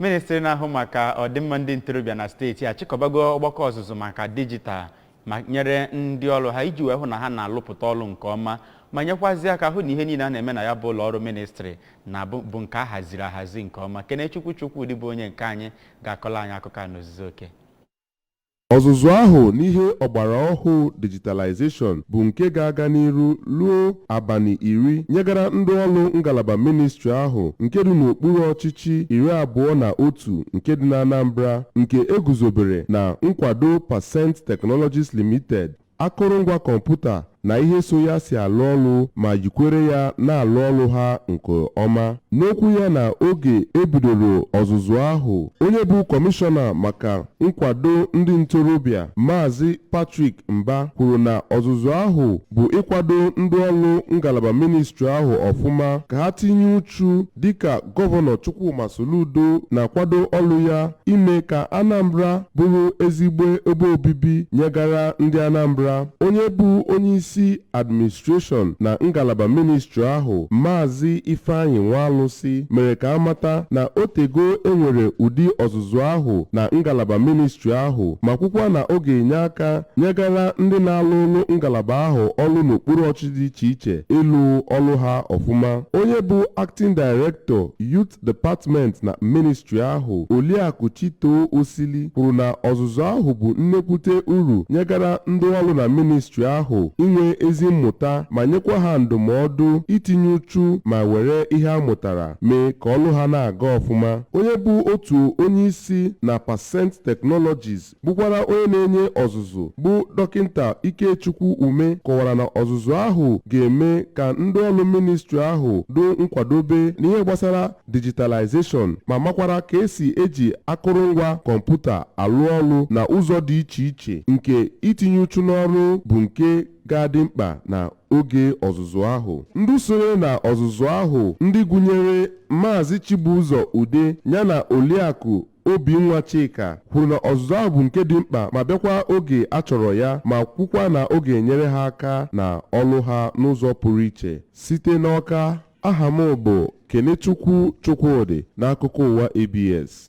Ministri na-ahụ maka ọdịmma ndị ntorobịa na steeti achịkọbago ọgbakọ ọzụzụ maka dijitalụ ma nyere ndị ọrụ ha iji wee hụ na ha na-alụpụta ọrụ nke ọma, ma nyekwazi aka hụ na ihe niile a na-eme na ya bụ ụlọ ọrụ ministri na-abụ bụ nke a haziri ahazi nke ọma. Kenechukwu Chukwudị bụ onye nke anyị ga-akọrọ anyị akụkọ a n'ozuzu oke. Ọzụzụ ahụ n'ihe ọgbara ọhụụ digitalization bụ nke ga-aga n'iru ruo abalị 10 nyegara ndị ọrụ ngalaba ministri ahụ nke dị n'okpuru ọchịchị 21 nke dị na Anambra, nke eguzobere na nkwado Percent Technologies Limited, akụrụngwa kọmputa na ihe so ya si alụ ọrụ ma jikwere ya na-alụ ọrụ ha nke ọma. N'okwu ya na oge ebidoro ọzụzụ ahụ, onye bụ kọmishọna maka nkwado ndị ntorobịa, Maazị Patrick Mba, kwuru na ọzụzụ ahụ bụ ịkwado ndị ọrụ ngalaba ministri ahụ ọfụma ka ha tinye uchu dịka Gọvanọ Chukwuma Soludo na-akwado ọrụ ya ime ka Anambra bụrụ ezigbo ebe obibi nyegara ndị Anambra. Onye bụ onye isi administration na ngalaba ministri ahụ, Maazị Ifeanyi Nwalụsị, mere ka amata na otego enwere ụdị ọzụzụ ahụ na ngalaba ministri ahụ, ma kwukwa na ọ ga-enye aka nyegara ndị na-alụ ọrụ ngalaba ahụ ọrụ n'okpuru ọchịchị dị iche iche ịlụ ọrụ ha ọfụma. Onye bụ acting director, youth department na ministri ahụ, Oliakụ Chito Osili, kwuru na ọzụzụ ahụ bụ nnekwute uru nyegara ndị ọrụ na ministri ahụ inwe ezi mmụta, ma nyekwa ha ndụmọdụ itinye uchu ma were ihe a mụtara mee ka ọrụ ha na-aga ọfụma. Onye bụ otu onye isi na Percent Technologies, bụkwara onye na-enye ọzụzụ, bụ Dọkịta Ikechukwu Ume, kọwara na ọzụzụ ahụ ga-eme ka ndị ọrụ ministri ahụ do nkwadobe n'ihe gbasara digitalization, ma makwara ka esi eji akụrụngwa kọmputa alụ ọrụ na ụzọ dị iche iche nke itinye uchu n'ọrụ bụ nke ga-adị mkpa na oge ọzụzụ ahụ. Ndị sonye na ọzụzụ ahụ, ndị gụnyere Maazị Chibụzọ Ude yana Oliakụ Obinwa Chika, kwuru na ọzụzụ ahụ bụ nke dị mkpa ma bịakwa oge a chọrọ ya, ma kwukwa na ọ ga-enyere ha aka na ọrụ ha n'ụzọ pụrụ iche. Site n'Ọka, aha m bụ Kenechukwu Chukwudị n'akụkọ ụwa ABS.